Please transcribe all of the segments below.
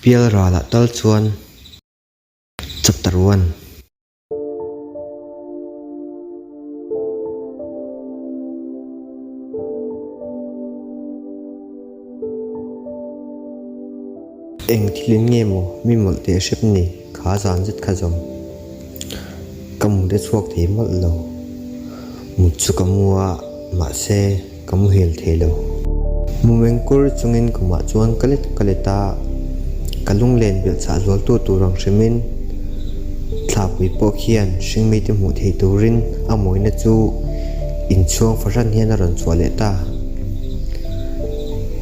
Pialralah tal chuan Chapter One. Eng thilin nge maw mi mawlh teh hrep ni kha zan zet kha zawm. Ka mut a chhuak thei mawlh lo. Mut chu ka mu a, mahse ka muhil thei lo. Mu mengkur chungin khumah chuan ka let ka let a, ka lunglen belh chah zualtu tur ang hrimin thlapui pawh khian hringmite hmuh theih turin a mawina chu inchhuang fahran hian a rawn chhuah leh ta.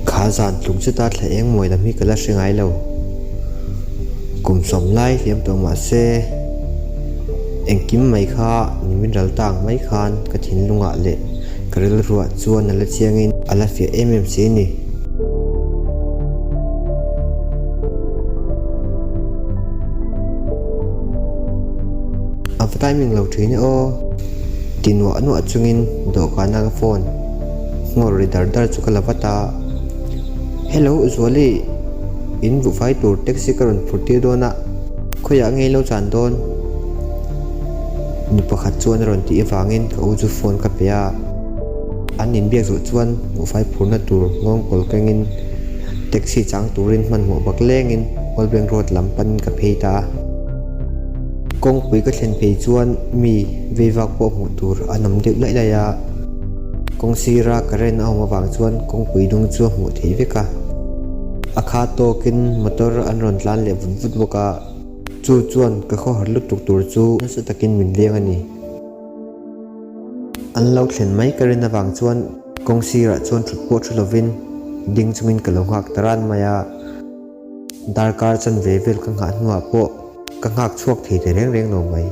Kha zan tluk zeta thla eng mawi lam hi ka la hre ngai lo. Kum sawm lai hliam tawh mah se, engkim mai kha nimin ral ta ang mai khan ka thinlungah leh ka rilruah chuan a la chiangin a la fiah em em si a ni. A va timing lo thin e aw. Ti nuah nuah chungin dawhkana ka phone nghawr ri dar dar chu ka la vat a. Hello Zuali, in buhfai tur taxi ka rawn phur tir dawn a, khawiah nge lo chan dawn? Nu pakhat chuan a rawn tih avangin ka u chu phone ka pe a. An inbiak zawh chuan buhfai phurna tur nghawngkawl kengin taxi chang turin hmanhmawh bak lengin Old Bank Road lam panin ka phei ta a. Kawngpui ka thlen phei chuan mi veivak pawh hmuh tur an awm deuh laih laih a. Kawng sira current a awm avang chuan kawngpui dung chu a hmuh theih vek a. A kha tawkin motor an rawn tlan leh vut vut bawk a, chu chuan ka khawhar lutuk tur chu nasa takin min leng a ni. An lo thlen mai ka rin avang chuan kawng sirah chuan thut pawh thu lovin ding chungin ka lo nghak ta ran mai a. Darkar chanve vel ka nghah hnuah pawh ka nghak chhuak thei ta reng reng lo mai.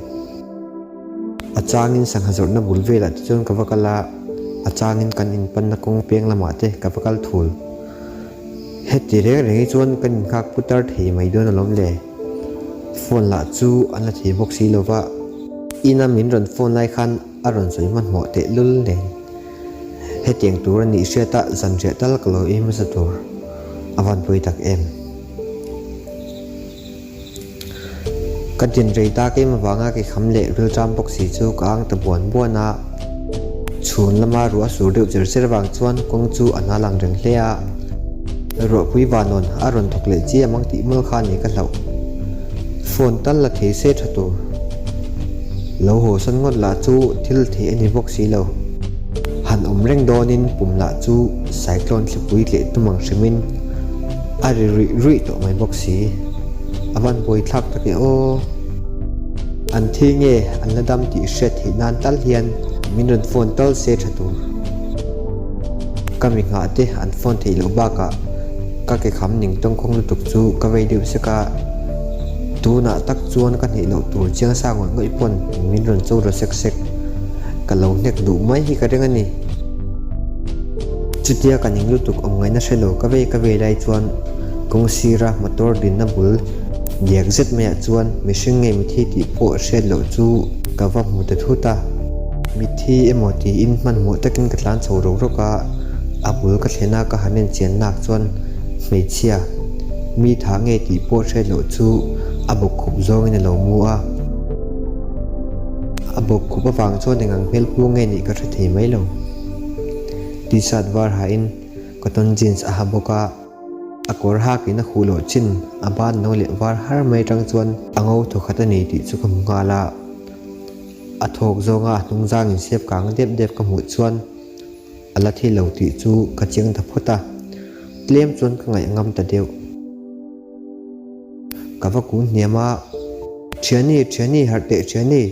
A changin sangha zawrhna bul velah te chuan ka va kal a, a changin kan inpanna kawng peng lamah te ka va kal thul. Heti reng reng hi chuan kan innghak putar thei mai dawn alawm le. Phone lah chu an la thei bawk si lo va, ina min rawn phone lai khan a rawn sawi hmanhmawh tehlul nen. Hetiang tur a nih hriat a zanriah tal ka lo ei hmasa tur a van pawi tak em. Ka din rei tak em avanga ke kham leh rilṭam bawk si chu ka ang ta buan buan a. Chhun lama ruah a sur deuh cher cher avang chuan kawng chu a hna lang reng hle a. Ruahpui vanawn a rawn thawk leh chiam ang tih mual kha a ni ka hlauh. Phone tal la thei se tha tur. Lo haw san ngawt lah chu thil theih a ni bawk si lo. Han awm reng dawnin pum lah chu cyclone thlipui tleh tum ang hrimin a ri ruih ruih tawh mai bawk si. A van buai thlak tak e aw. An thi nge an la dam tih hriat theih nan tal hian min rawn phone tal se tha tur. Ka mi nghah te an phone theih loh bakah ka ke kham ning tawngkhawng lutuk chu ka vei deuh sek a. Tunah tak chuan ka hneih loh tur chiang sa ngawih ngawih pawn min rawn cho ru sek sek. Ka lo hnek duh mai hi ka ring a ni. Chutia ka ning lutuk awm ngaihna hre lo ka vei ka vei lai chuan kawng sira motor dinna bul diak zet maiah chuan mihring nge mithi tih pawh hriat loh chu ka va hmu ta thut a. Mithi emaw tiin hmanhmawh takin ka tlan chho rawk rawk a, a bul ka thlen a ka han enchian nak chuan hmeichhia. Mi tha nge tih pawh hriat loh chu a bawk khup zawngin a lo mu a. A bawk khup avang chuan eng ang hmel pu nge nih ka hre thei mai lo. T-shirt var hain cotton jeans a ha bawk a, a kawr hakin a huh loh chin a ban no leh var har mai atang chuan a ngo thawkhat a ni tih chu ka hmu nghal a. A thawk zawnga a hnung zangin sep kang dep dep ka hmuh chuan A la thi lo tih chu ka chiang ta phawt a, tlem chuan ka ngaih ngam ta deuh. Ka va kun hniam a, Thiani, Thiani, harh teh Thiani!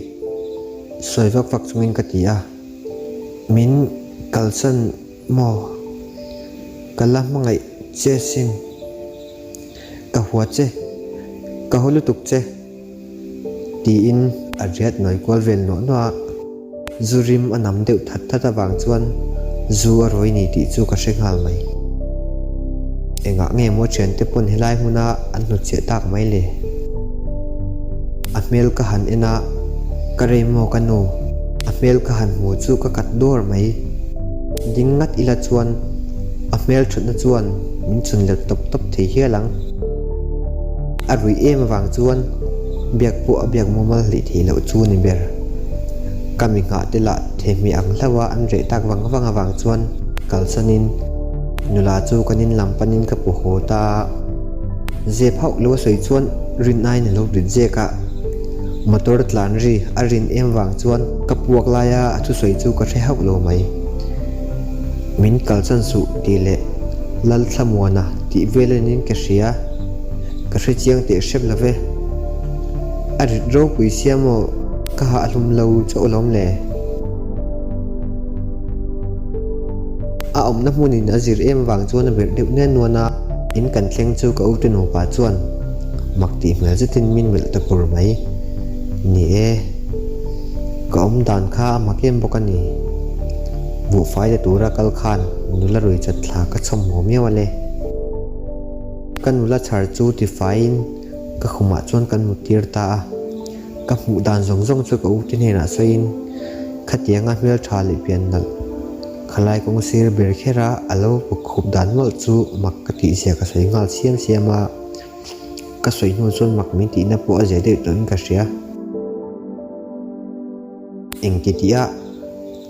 Sawi vak vak chungin ka ti a, Min kalsan maw? Ka la hmangaih che sin. Ka hua che, ka haw lutuk che. Tiin a riat nawi kual vel nuah nuah a. Zu rim a nam deuh that that avang chuan zu a rawi ni tih chu ka hre nghal mai. Engah nge maw thiante pawn helai hmuna an hnutchhiah tak mai le? A hmel ka han en a, ka rei maw ka nu? A hmel ka han hmu chu ka kat dawr mai. Ding ngat ila chuan a hmel thatna chuan min chhun let tawp tawp thei hial ang. A ruih em avang chuan biak pawh a biak mumal hlih theih loh chu a ni ber. Ka mi nghah te lah thehmeh ang hlauh a an reh tak vang vang avang chuan kalsanin nula chu kan in lam panin ka pu haw ta a. Zep hauh lo a sawi chuan rin aiin a lo rit zek a. Motor tlan ri a rin em vang chuan ka puak laia a thusawi chu ka hre hauh lo mai. Min kalsan suh tih leh Lalthlamuana tih vel enin ka hria. Ka hre chiang teh hrep lo ve. A rit ropui sia maw ka hah hlum lo chauh alawm le. A awmna hmunin a zir em vang chuan a berh deuh nen nuan a, in kan thleng chu ka ute nupa chuan mak tih hmel zetin min melh ta kur mai. Ni e, ka awm dan kha a mak em bawk a ni. Buhfai la tura kal khan nula rui chat thla ka chhawm haw miau a le. Ka nula chhar chu tifaiin ka khumah chuan kan mut tir ta a. Ka hmuh dan zawng zawng chu ka ute hnenah sawiin, Khatianga hmeltha leh pian nalh khalai kawng sir ber khera a lo khup dan mawlh chu mak ka tih zia ka sawi nghal siam siam a. Ka sawi hnu chuan mak min tihna pawh a zia deuh tawhin ka hria. Engti tih a,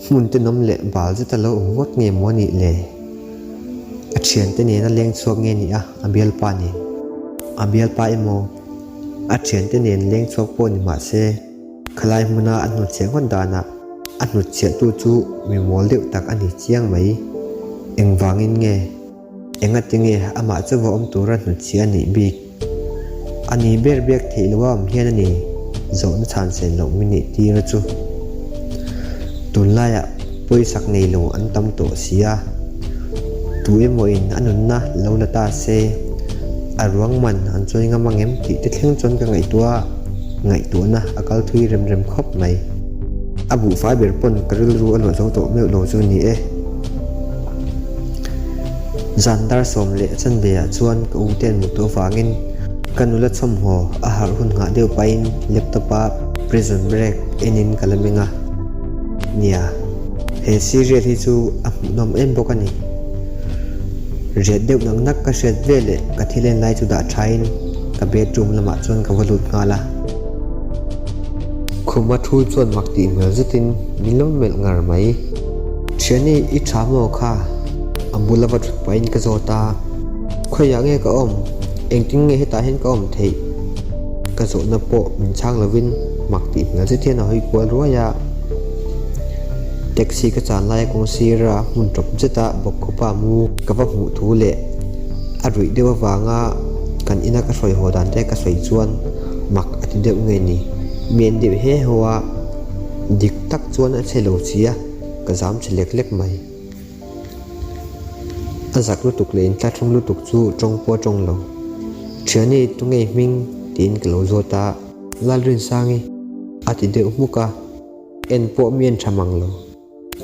hmun tenawm leh bal zet a lo awm ngawt nge maw anih le? A thiante nena leng chhuak nge nih a, a bialpa nen? A bialpa emaw, a thiante nen leng chhuak pawh ni mah se, khalai hmuna a hnutchhiah ngawt danah a hnutchhiahtu chu mi mawl deuh tak a ni chiang mai. Engvangin nge? Engati nge amah chu va awm tura hnutchhiah a nih bik? A ni ber biak theih loh a awm hian a ni zawhna chhan sen loh min nih tir a chu. Tunlaiah pawisak nei lo an tam tawh si a, tu emawin a nunna lo la ta se, a ruang man an chawi ngam ang em tih te thleng chuan ka ngaihtuah a, ngaihtuahna a kal thui rem rem khawp mai. A buhfai ber pawn ka rilru a luah zo tawh meuh lo chu ni e. Zan dar sawm leh chanve ah chuan ka u te an mut tawh avangin ka nula chhawmhaw a harh hun nghah deuh pahin laptop a prison break enin ka la meng a. Nia, he serial hi chu a hmuhnawm em bawk a ni. Riat deuh nak nak ka hriat ve leh ka thil en lai chu dah thain ka bedroom lamah chuan ka va lut nghal a. Khuma thu chuan mak tih hmel zetin min lo melh ngar mai. Thiani i tha maw kha? A bula va thut pahin ka zawt a, Khawiah nge ka awm? Engtin nge hetah hian ka awm theih? Ka zawhna pawh min chhang lovin mak tih hmel zet hian a hawi kual ruai a. Taxi ka chan laia kawng sira hmun tawp zeta bawkkhupa mu ka va hmuh thu leh a ruih deuh avanga kan ina ka hruai haw dan te ka sawi chuan mak a ti deuh nge ni? Mi an deuh he haw a, dik tak chuan a che lo chi a. Ka zam che lek lek mai. A zak lutuk leh inthlahrung lutuk chu tawng pawh a tawng lo. Thiani tunge hming tiin ka lo zawt a. Lalrinsangi a ti deuh hmuk a, en pawh mi en tha mang lo.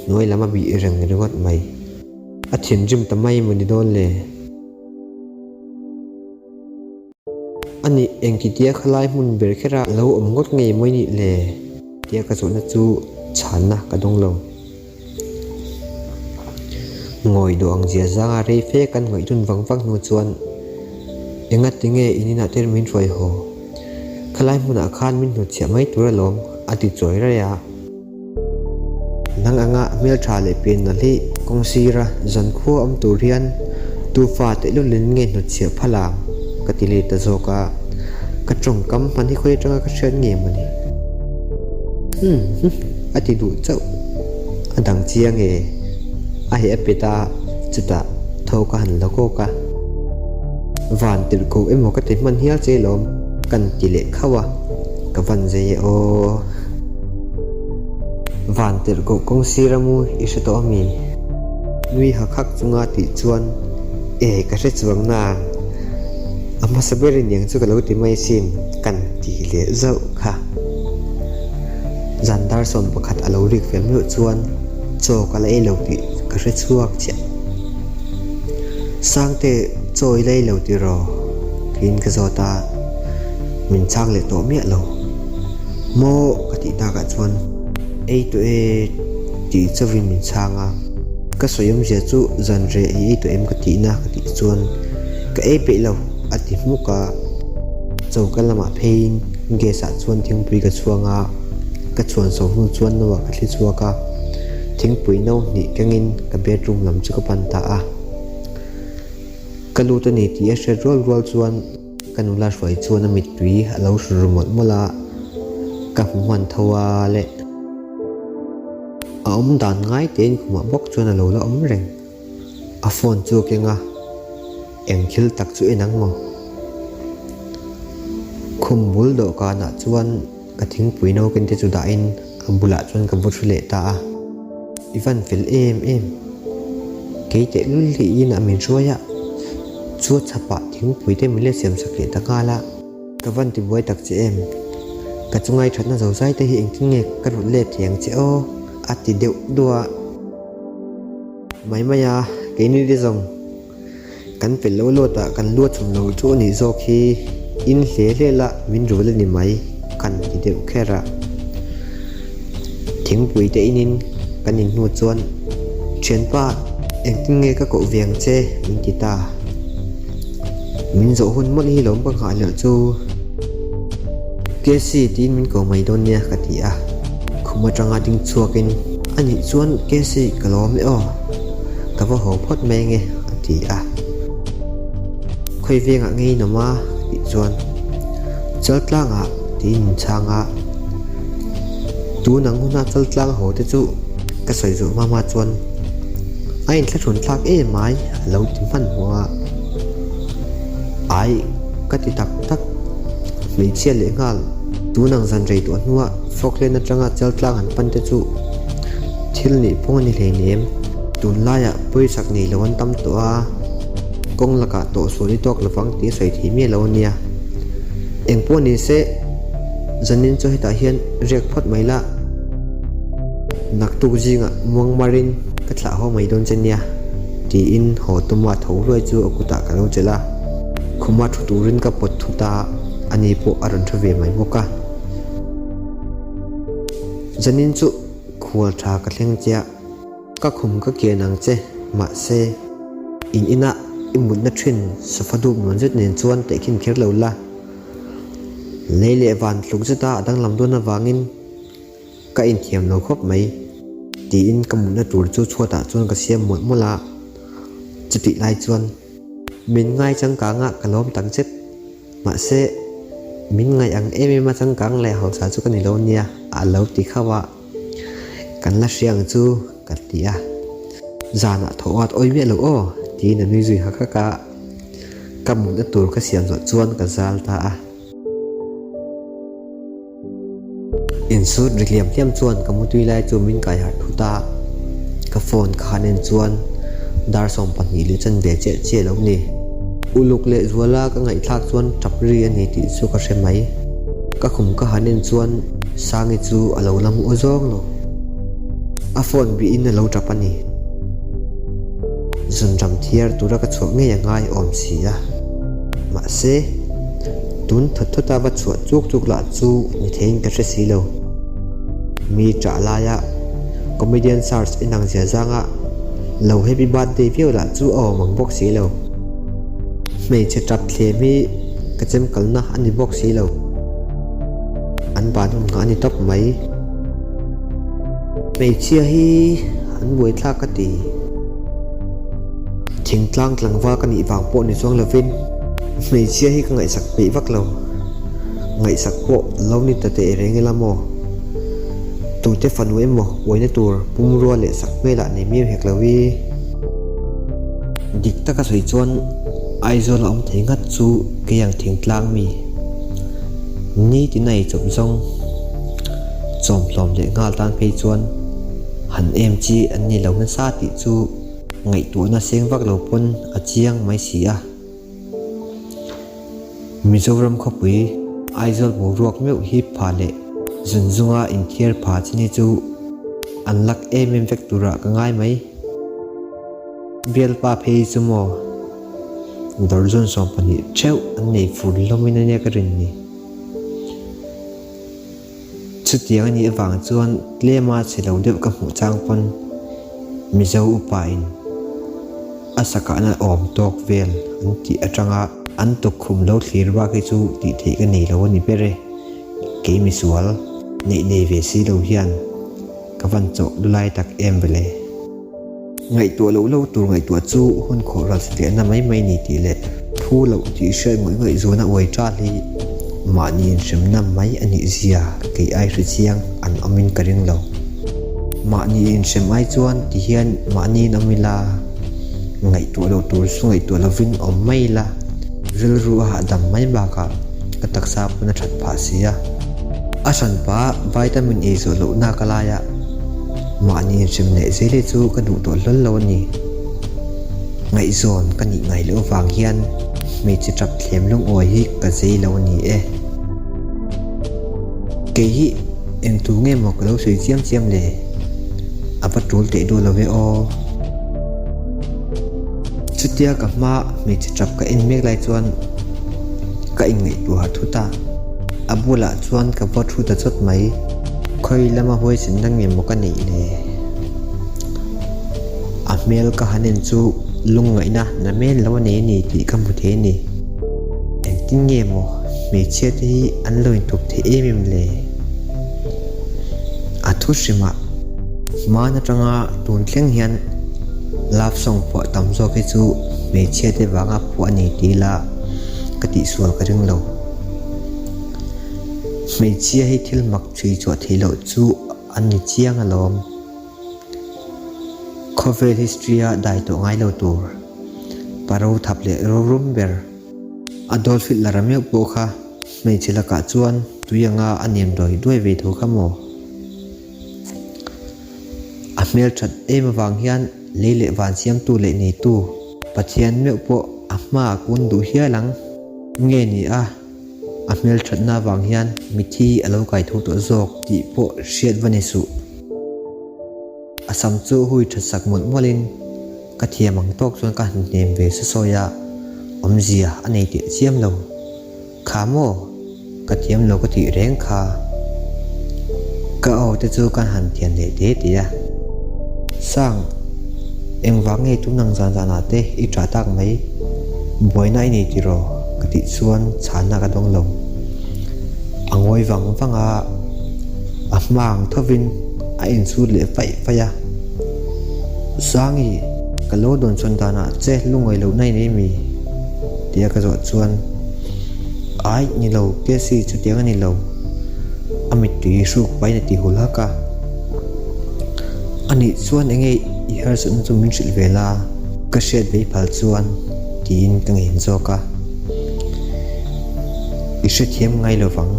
Hnuai lam a bih reng ringawt mai. A thinrim ta mai emaw ni dawn le? A nih engtitia khalai hmun ber khera lo awm ngawt ngei mawi nih le? Tia ka zawhna chu chhanna ka dawng lo. Ngawi duh ang zia zanga rei fe kan ngawih dun vang vang hnu chuan engati nge in inah te min hruai haw? Khalai hmunah khan min hnutchhiah mai tur alawm a ti chawi raih a. Nang anga hmeltha leh pian nalh hi kawng sira zan khua awm tur hian tu fa tehlul in nge hnutchhiah phal ang ka ti let ta zawk a, ka tawngkam hman hi khawi atanga ka hriat nge mawni? Umm a ti duh chauh, a dang chiang e, a heh a pet a, chutah tho ka han la kawk a, van tirh ko emaw ka ti hman hial che lawm kan ti leh khauh a, ka van zei e aw. Van tirh koh kawng sir a mu i hre tawh ami? Nui hak hak chunga tih chuan e ka hre chuang na, a hmasa ber in eng chu ka lo ti mai sin kan ti leh zauh kha. Zan dar 11 a lo rik fel meuh chuan chaw ka la ei lo tih ka hre chhuak chiah. Sangte chaw i la ei lo tiraw? Tiin ka zawt a, min chhang leh tawh miah lo. Maw ka tih takah chuan ei tawh e tih chauhin min chhang a, ka sawi awmzia chu zan reh i ei tawh em ka tihna ka tih chuan ka ei peih lo a ti hmuk a. Choka lamah pheiin gas ah chuan thingpui ka chhuang a, ka chhuan so hnu chuan no ah ka thli chhuak a, thingpui no hnih kengin ka bedroom lam chu ka pan ta a. Ka lut a ni tih a hriat rual rual chuan ka nula hruai chuan a mittui a lo hru ru mawlh mawlh a, ka hmu hman tho a le. A awm dan ngai tein khumah bawk chuan a lo la awm reng. A phone chu a keng a, eng thil tak chu en ang maw? Khum bul dawhkanah chuan ka thingpui no ken te chu dahin a bulah chuan ka va thu leh ta a. I van fel em em. Kei tehlul hi inah min hruai a, chu a chhapah thingpui te min la siam sak leh ta nghal a. Ka van ti buai tak che em? Ka chungai thatna zozai te hi engtin nge ka rulh let thei ang che aw? A ti deuh duah a. Mai mai a, keini te zawng kan fel lo luat ah kan luat chhun lo chu a nih zawk hi in hle hle la min rul a ni mai kan ti deuh kher a. Thingpui te inin kan in hnu chuan thianpa engtin nge ka koh ve ang che min ti ta. Min zawh hun mawlh hi lawm ka nghah hlelh chu. Casey tiin min ko mai dawn nia ka ti a, khum atanga ding chhuakin a nih chuan Casey ka lawm e aw, ka va haw phawt mai ange a ti a. Khawi vengah ngei in awm a ka tih chuan Chaltlangah tiin min chhang a, tun ang huna Chaltlang haw te chu ka sawi zawh hma hma chuan a inthlahrun thlak em mai a lo ti hmanhmawh a. Ai, ka ti tak tak. Hmeichhia leh nghal, tun ang zan rei tawh hnua Falkland atanga Chaltlang han pan te chu thil nih phung a ni hleinem. Tunlaiah pawisak nei lo an tam tawh a, kawng lakah tawhsual i tawk lovang tih a sawi thei miah lo a nia. Engpawh ni se, zanin chu hetah hian riak phawt mai la. Naktuk zingah muangmarin ka thlah haw mai dawn che nia, tiin haw tuma tho hluai chu a kutah ka lo chelh a. Khuma thu turin ka pawt thut a, ani pawh a rawn thu ve mai bawk a. Zanin chu khual tha ka thleng chiah, ka khum ka kian ang che, mahse, in inah i mutna thin sofa dup nuam zet nen chuan tehkhin kher lo la. Lei leh van tluk zeta a danglam dawn avangin, Ka inthiam lo khawp mai, tiin ka mutna tur chu chhuatah chuan ka siam mawlh mawlh a. Chutih lai chuan min ngai changkang a ka lawm tak zet. Mahse, min ngaih ang em em a changkang leh hausa chu ka ni lo nia, a lo ti khauh a. Kan la hria ang chu, ka ti a. Zanah thaw at awi miah lo aw, tiin a nui zui hak hak a. Ka mutna tur ka siam zawh chuan ka zal ta a. Insut ri hliam hliam chuan ka mutui lai chu min kai harh thut a, ka phone ka han en chuan dar 12 leh chanve chiah chiah lo ni. Uluk leh zuala ka ngaihthlak chuan tap ri a ni tih chu ka hre mai. Ka khum ka han en chuan Sangi chu a lo la hmuh zawng lo. A phone bihin a lo tap a ni. Zunram thiar tura ka chhuah ngei a ngai awm si a. Mahse, tun thawt thawt a va chhuah chuk chuk lah chu ni theiin ka hre si lo. Mi ṭah laia comedian search inang zia zanga lo happy birthday viau lah chu a awm ang bawk si lo. Hmeichhe ṭap thlem hi ka chem kalna a ni bawk si lo. An ban hun nghah a ni tawp mai. Hmeichhia hi an buaithlak ka ti. Thingtlang tlangval ka nih vang pawh ni chuang lovin hmeichhia hi ka ngaihsak peih vak lo. Ngaihsak pawh lo ni ta teh reng ila maw? Tute fanu emaw uaina tur pumrua leh sak hmelah nei miau hek lo i. Dik taka sawi chuan Aizawl a awm thei ngat chu kei ang thingtlang mi nitin a eichawp zawng chawmhlawm leh nghal tan phei chuan han em chi an ni lo nasa tih chu Ngaihtuahna seng vak lo pawn a chiang mai si a. Mizoram khawpui Aizawl boruak meuh hi pha leh zunzunga inthiar pha chin hi chu an lak em em vek turah ka ngai mai. Bialpa phei chu maw dawrzawn 12 theuh an nei fur hlawmin ania ka rin ni. Chutiang a nih avang chuan tlema chhe lo deuh ka hmuh chang pawn Mizo upa in. A sakahna awm tawk vel an tih atanga an tukkhum lo thlir bak hi chu tih theih ka nei lo a ni ber e. Kei misual neih nei ve si lo hian ka van chawh lulai tak em vele. Ngaihtuah loh loh tur ngaihtuah chu hun khawh ral satliahna mai mai ni tih leh phu loh tih hriat ngawih ngawih zuana uai ṭal hi mahni inhremna mai a nih zia kei ai hre chiang an awmin ka ring lo. Mahni inhrem ai chuan ti hian mahni in awm ila, ngaihtuah loh tur chu ngaihtuah lovin awm mai ila, rilru a hahdam mai bakah ka taksa pawn a ṭhat phah si a. A hranpa vitamin ei zawh lohna ka laia. Mahni inhrem leh zel hi chu ka duh tawh hlawl lo a ni. Ngaihzawn ka nih ngai loh avang hian hmeichhe tap thlem lungawi hi ka zei lo a ni e. Kei hi eng tu nge maw ka lo sawi chiam chiam le? A va tul teh duh lo ve aw. Chutia ka hma hmeichhe tap ka en mek lai chuan ka inngaihtuah harh thut a, a bulah chuan ka va thu ta chawt mai. Khawi lama huaisenna nge maw ka neih le? A hmel ka han en chu lungngaihna na men lo a nei a ni tih ka hmu thei a ni. Engtin nge maw hmeichhia te hi an lo intup thei em em le? A thu hrimah hman atanga tun thleng hian love song phuah tam zawk hi chu hmeichhia te vanga phuah a ni tih ila ka tihsual ka ring lo. Hmeichhia hi thil mak chhui chhuah theih loh chu an ni chiang alawm. Khawvel history a dai tawh ngai lo tur. Paro thap leh rorum ber. Adolf Hitler-a meuh pawh kha hmeichhe lakah chuan tui anga a nem duai duai ve tho kha maw? A hmel that em avang hian lei leh van siamtu leh neitu Pathian meuh pawh a hmaah kun duh hial ang. Nge ni a? A hmelthatna avang hian mithi a lo kai tho tawh zawk tih pawh hriat va ni suh. A sam chu hui that sak mawlh mawlhin ka thiam ang tawk chuan ka han hnem ve sa sawi a, awmzia a nei teh chiam lo. Kha maw? Ka thiam lo ka tih reng kha. Ka aw te chu ka han thian leh te te a. Sang, engvang nge tum nang zan zanah te i ṭah tak mai? Buaina i nei tiraw? Ka tih chuan chhanna ka dawng lo. A ngawi vang vang a, a hma ang thovin a insut leh faih faih a. Sangi, ka lo dawn chuan danah che lungawi lohna i nei mi? Tia ka zawh chuan, Aih, ni lo, Cassie chutiang a ni lo. A mittui hruk pahin a ti hul hak a. A nih chuan enge i harsatna chu min hrilh ve la, ka hriat vei phal chuan tiin ka ngen zawk a. I hrethiam ngai lo vang.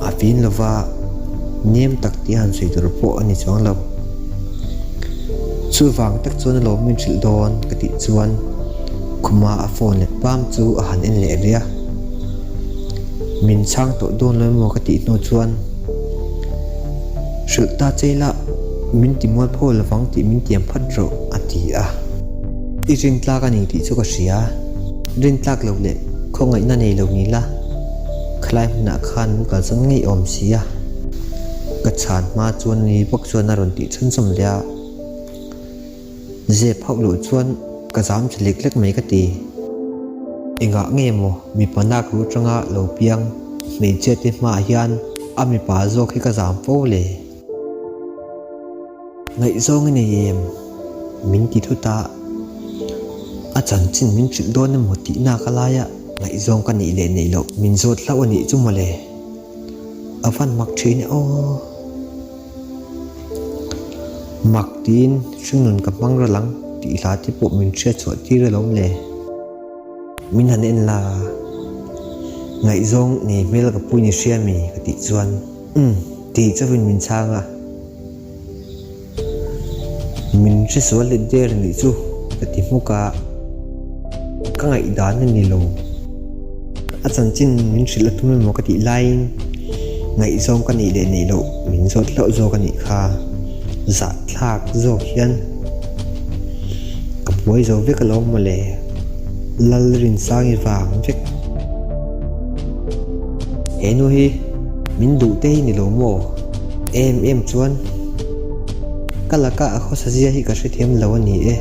A fim lova nem tak tia han sawi tur pawh a ni chuang lo. Chuvang tak chuan alawm min hrilh dawn ka tih chuan khuma a phone leh pam chu a han en leh rih a. Min chhang tawh dawn lo emaw ka tih hnu chuan Hrilh ta che ila min ti mualpho lovang tih min tiam phat rawh a ti a. I rintlak a ni tih chu ka hria. Rintlak lo leh khawngaihna nei lo ni la, khalai hmunah khan min kalsan ngei awm si a. Ka chhan hma chuan ni bawk chuan a rawn tih chhunzawm leh a. Zep hauh loh chuan ka zam che lek lek mai ka ti. Engah nge maw mipa nak ru atanga lo piang hmeichhia te hmaah hian a mipa zawk hi ka zam fo le? Ngaihzawng i nei em? Min ti thut a, a chanchin min hrilh dawn emaw tih nak a laia ngaihzawng ka neih leh neih loh min zawt hlauh a nih chu mawle. A van mak thin e aw. Mak tiin hringnun ka hmang ral ang tih hla te pawh min hriat chhuah tir alawm le. Min han en la, ngaihzawng nei hmel ka pui ni hria mi ka tih chuan umm tih chauhin min chhang a. Min hresual let der nih chu ka ti hmuk a, ka ngaihdan a ni lo. A chanchin min hrilh a tum emaw ka tih laiin ngaihzawng ka neih leh neih loh min zawt hlauh zawk a nih kha. Zahthlak zawk hian ka buai zo vek alawm mawle, Lalrinsangi vang vek. He nu hi min duh te hi ni lo maw? Em em chuan. Ka laka a khawsa zia hi ka hrethiam lo a ni e.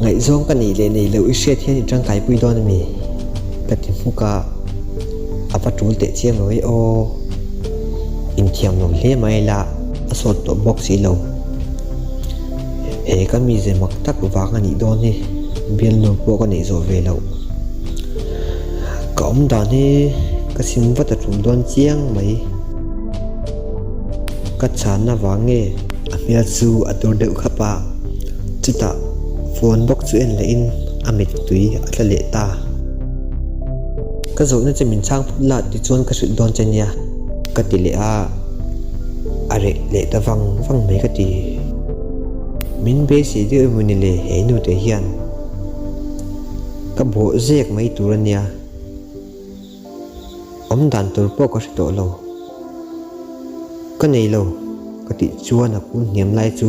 Ngaihzawng ka neih leh neih loh i hriat hian i tangkaipui dawn a mi? Ka ti hmuk a, a va tul teh chiang lo e aw. Inthiam lo hle mai la, a sawt tawh bawk si lo. He ka mize mak tak vang a nih dawn hi bialnu pawh ka neih zawh ve loh. Ka awm dan hi ka sim vat a tul dawn chiang mai. Ka chhanna vang nge? A hmel chu a tur deuh khap a, chutah phone bawk chu en lehin a mittui a tla leh ta. Ka zawhna che min chhang phut la tichuan ka hrilh dawn che nia ka ti leh a, a reh leh ta vang vang mai ka ti. Min beisei deuh emaw ni le he nu te hian ka bawh zek mai tur a nia. Awm dan tur pawh ka hre tawh lo. Ka nei lo, ka tih chuan a kul hniam lai chu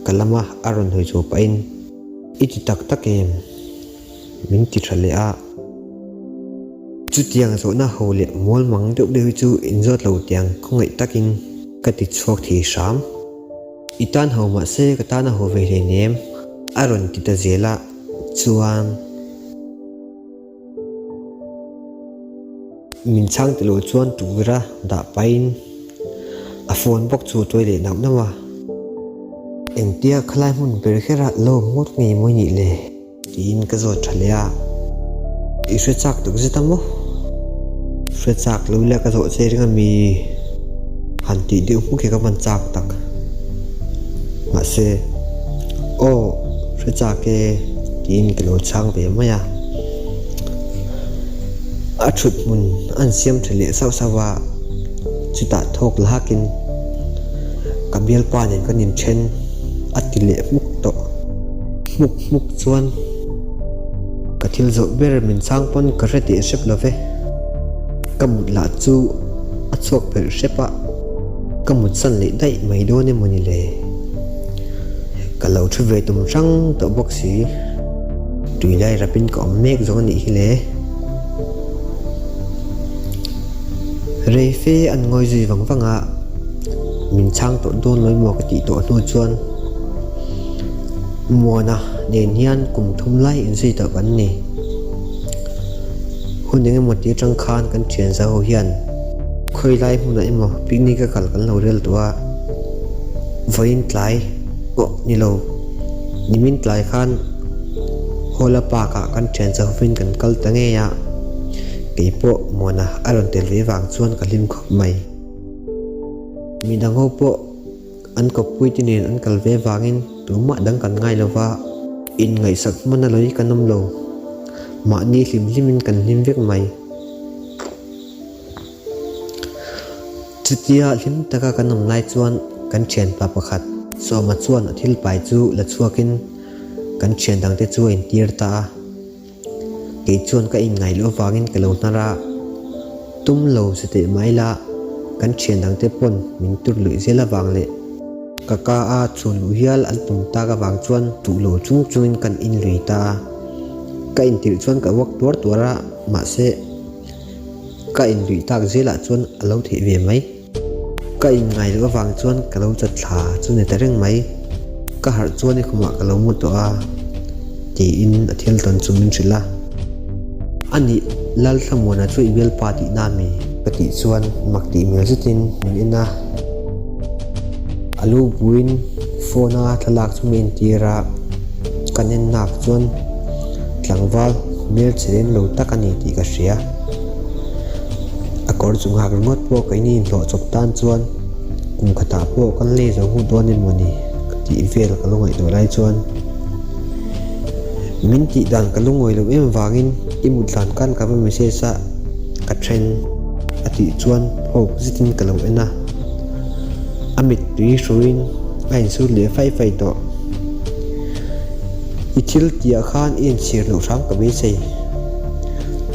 ka lama a rawn hawi chho pahin, I ti tak tak em? Min ti tha leh a. Chutiang zawhna ho leh mual mang deuh deuh hi chu inzawt lo tiang khawngaih takin ka ti chhuak thei hram. I tan ho mahse ka tan a ho ve hleinem, a rawn ti ta zel a, chuan. Min chhang ti lo chuan tukverh a dah pahin a phone bawk chu a tuai leh nauh nauh a. Engtia khalai hmun ber kher a lo awm ngawt ngei mawi nih le? Tiin ka zawt tha leh a. I hre chak tak zet a maw? Hre chak lo ila ka zawh che ring a mi? Han tih deuh hmuk hi ka van chak tak. Mahse, Aw, hre chak e, tiin ka lo chhang ve mai a. A thut hmun an siam tha leh sauh sauh a, chutah thawk la hakin ka bialpa nen kan inthen a ti leh hmuk tawh. Hmuk hmuk chuan ka thil zawh ber min chhang pawn ka hre tih hrep lo ve. Ka mut lah chu a chhuak phelh hrep a, ka mut san leh daih mai dawn emaw ni le? Ka lo thu ve tum hrang tawh bawk si. Tui lai rapin ka awm mek zawng a nih hi le. Rei fe an ngawi zui vang vang a, min chhang tawh dawn lo emaw ka tih tawh hnu chuan Muana nen hian kum thum lai inzui tawh kan ni. Hun eng emaw ti atang khan kan thian za ho hian khawi lai hmunah emaw picnic a kal kan lo rel tawh a, vawiin tlai pawh ni lo, nimin tlai khan Hawla Park ah kan thian za hovin kan kal ta ngei a, kei pawh Muana a rawn tel ve vang chuan ka hlim khawp mai. Midang ho pawh. An kawppui te nen an kal ve vangin tumah dang kan ngai lo va, inngaihsak hman a lawi kan awm lo. Mahni hlim hlimin kan hlim vek mai. Chutia hlim taka kan awm lai chuan kan thianpa pakhat Sawma chuan a thil pai chu la chhuakin kan thian dangte chu a intir ta a. Kei chuan ka inngaih loh avangin ka lo hnar a, tum lo che teh mai la, kan thian dangte pawn min tur luih zel avang leh ka ka a chhun luh hial an tum tak avang chuan duh lo chung chungin kan inlui ta a. Ka intirh chuan ka uak tuar tuar a, mahse ka inluih tak zelah chuan a lo theih ve mai. Ka inngai loh avang chuan ka lo chat thla chu ni ta reng mai. Ka harh chuan i khumah ka lo mu tawh a, tiin a thil tawn chu min hrilh a. A nih, Lalthlamuana chu i bialpa tihna mi? Ka tih chuan mak tih hmel zetin min en a. A lu buin phone a thlalak chu min entir a, kan en nak chuan tlangval hmel che lem lo tak a ni tih ka hria. A kawr chu nghak ringawt pawh ka in inhlawh chawp tan chuan kum khatah pawh kan lei zo hmuh dawn emaw ni ka tih vel ka lo ngaihtuah lai chuan min tih dan ka lungawi loh em vangin i mut hlan khan ka va message a ka then a tih chuan phawk zetin ka lo en a a mittui hruiin a insut leh faih faih tawh. I thil tihah khan i inchhir loh hram ka beisei.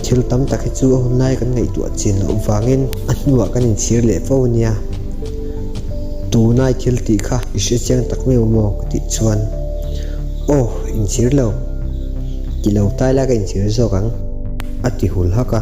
Thil tam tak hi chu a hun lai kan ngaihtuah chin loh vangin a hnuah kan inchhir leh fo ania. Tuna i thil tih kha i hre chiang tak mai maw ka tih chuan Aw, inchhir lo. Ti lo tai la ka inchhir zawk ang, a ti hul hak a.